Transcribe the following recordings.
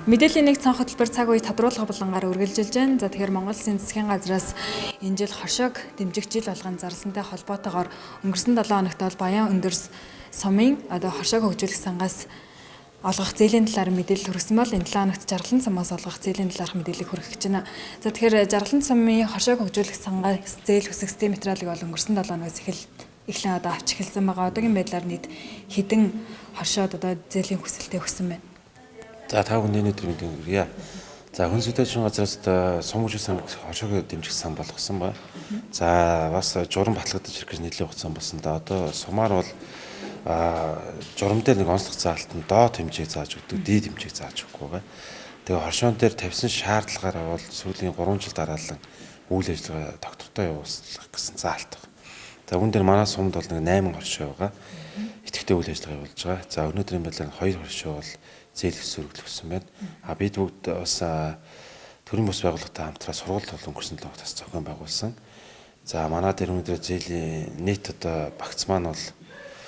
Мэдээллийн нэг цонх хөтөлбөр цаг үе тодруулга булангаар үргэлжилж байна. За, тэгэхээр Монгол Улсын засгийн газраас энэ жил хоршоог дэмжих жил болгон зарласантай холбоотойгоор өнгөрсөн 7 хоногт бол Баян Өндөрс сумын одоо хоршоог хөгжүүлэх сангаас олгох зээлийн талаар мэдээлэл хүргэсэн бол энэ 7 хоногт Жаргалан сумаас олгох зээлийн талаарх мэдээллийг хүргэх гэж байна. За, тэгэхээр Жаргалан сумын хоршоог хөгжүүлэх сангаас зээл хүсэх систем материалыг бол өнгөрсөн 7 хоногоос эхлэн одоо авч эхэлсэн байгаа. Одоогийн байдлаар нийт хэдэн хоршоод одоо зээлийн хүсэлтэд өгсөн байна? За, та бүхэнд энэ өдрийн мэндийг хүргье. За, хүн зүйтэй газраас одоо сум хөгжүүлэх санг хоршоог дэмжих сан болгосон ба. За, бас журам батлагдаж ирэх гэж нэлээд хугацаан болсон да. Одоо сумаар бол журам дээр нэг онцлог заалт нь доод хэмжээг зааж өгдөг, дээд хэмжээг зааж өгөхгүй байгаа. Тэгээ хоршоон дээр тавьсан шаардлагаараа бол сүүлийн 3 жил дараалан үйл ажиллагаа тогтвортой явуулах гэсэн заалт байна. За, үүн дээр манай сумд бол нэг 8 хоршоо байгаа. Идэвхтэй үйл ажиллагаа явуулж байгаа. За, өнөөдрийн байдлаар 2 хоршоо бол зээл өсвөрлөгсөн байна. А бид бүгд бас төрийн бус байгууллагатай хамтраа сургууль бол өнгөрсөн 7 хоногт зохион байгуулсан. За, манай дээр өнөөдөр зээлийн нийт одоо багц маань бол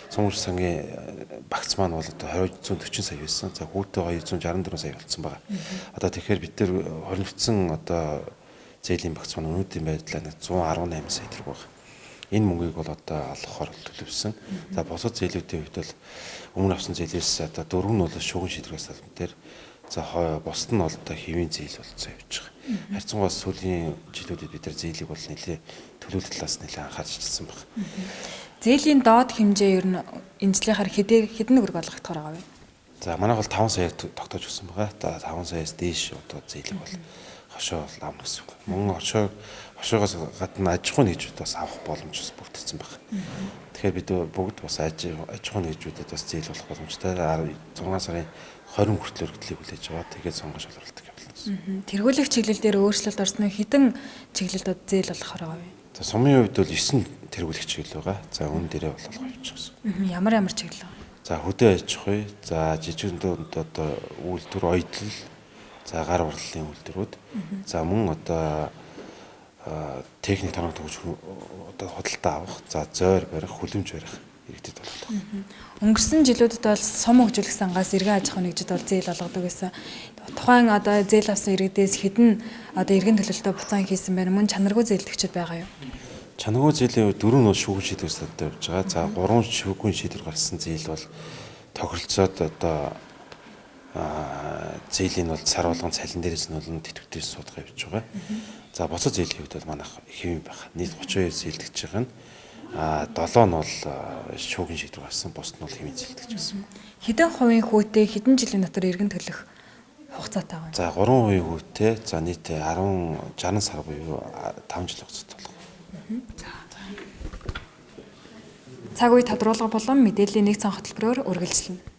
сум хөгжүүлэх сангийн багц маань бол одоо 240 сая байсан. За, хүүтэй 264 сая болсон байгаа. Одоо тэгэхээр бид тэр хоригдсон одоо зээлийн багц маань өнөөдрийн байдлаар 118 сая төгрөг байна. Энэ мөнгийг бол одоо олгохоор төлөвлөсөн. За, бусад зээлүүдийн хувьд бол өмнө авсан зээлээс одоо 4 нь бол шүүгэн шийдвэрээс салбан дээр, за, бусд нь бол одоо хэвийн зээл болцсон явж байгаа. Харьцангуй сүүлийн жилүүдэд бид нар зээлийг бол нэлээ төлөвлөлт талаас нэлээ анхаарч ирсэн баг. Зээлийн доод хэмжээ ер нь энэ жилийнхаар хэдэн төгрөг олгогдохоор байгаа вэ? За, манайх бол 5 саяар тогтоож өгсөн байгаа. 5 саяас дээш одоо зээлийг бол хошоо бол авна гэсэн үг. Мөн хошоогоос гадна аж ахуйн нэгжүүд бас авах боломж бас бүрдсэн байна. Тэгэхээр бид бүгд бас аж ахуйн нэгжүүдэд бас зээл болох боломжтой. 6 сарын 20 хүртэл өргөдлийг хүлээж аваад тэгээд сонгож олруулдаг явуулна гэсэн. Тэргүүлэх чиглэл дээр өөрчлөлт орсон нь хэдэн чиглэлд зээл олгохоор байгаа вэ? За, сумын хувьд бол 9 тэргүүлэх чиглэл байгаа. За, үүн дээрээ бол олгоо явчих гэсэн. Ямар ямар чиглэл вэ? За, хөдөө аж ахуй, за, жижиг дунд одоо үйлдвэр, оёдлол, за, гар урлалын үйлдвэрүүд, за, мөн одоо техник торон төгж одоо худалдаа авах, за, зойр барих, хүлэмж барих иргэдэд болох. Өнгөрсөн жилүүдэд бол сум хөгжүүлэх сангаас иргэн аж ахуйн нэгжид бол зээл олгодог байсан. Тухайн одоо зээл авсан иргэдээс хэдэн одоо иргэн төлөлтөө буцаан хийсэн байна? Мөн чанаргүй зээлдэгчид байгаа юу? Чанаргүй зээлийн хувьд 4 нь бол шүүгэн шийдвэр садтай явж байгаа. За, 3 шүүгэн шийдвэр гарсан зээл бол тохиролцоод одоо зээлийн бол сар болгон цалин дээрээс нь бол тэтгэврээс суудгаа явж байгаа. За, бусад зээлийн хувьд бол манайх хэвэн байх. Нийт 32 зээлдэгч байгаа нь 7 нь бол шүүгэн шийдвэр гарсан, бусд нь бол хэвийн зээлдэгч гэсэн. Хэдэн хувийн хүүтэй хэдэн жилийн дотор эргэн төлөх хугацаатай байгаа юм? За, 3% хүүтэй, за, нийт 10 60 сар буюу 5 жил хугацаатай болох. За. Цаг үе тодруулга болон мэдээллийн нэг цонх хөтөлбөрөөр үргэлжлэнэ.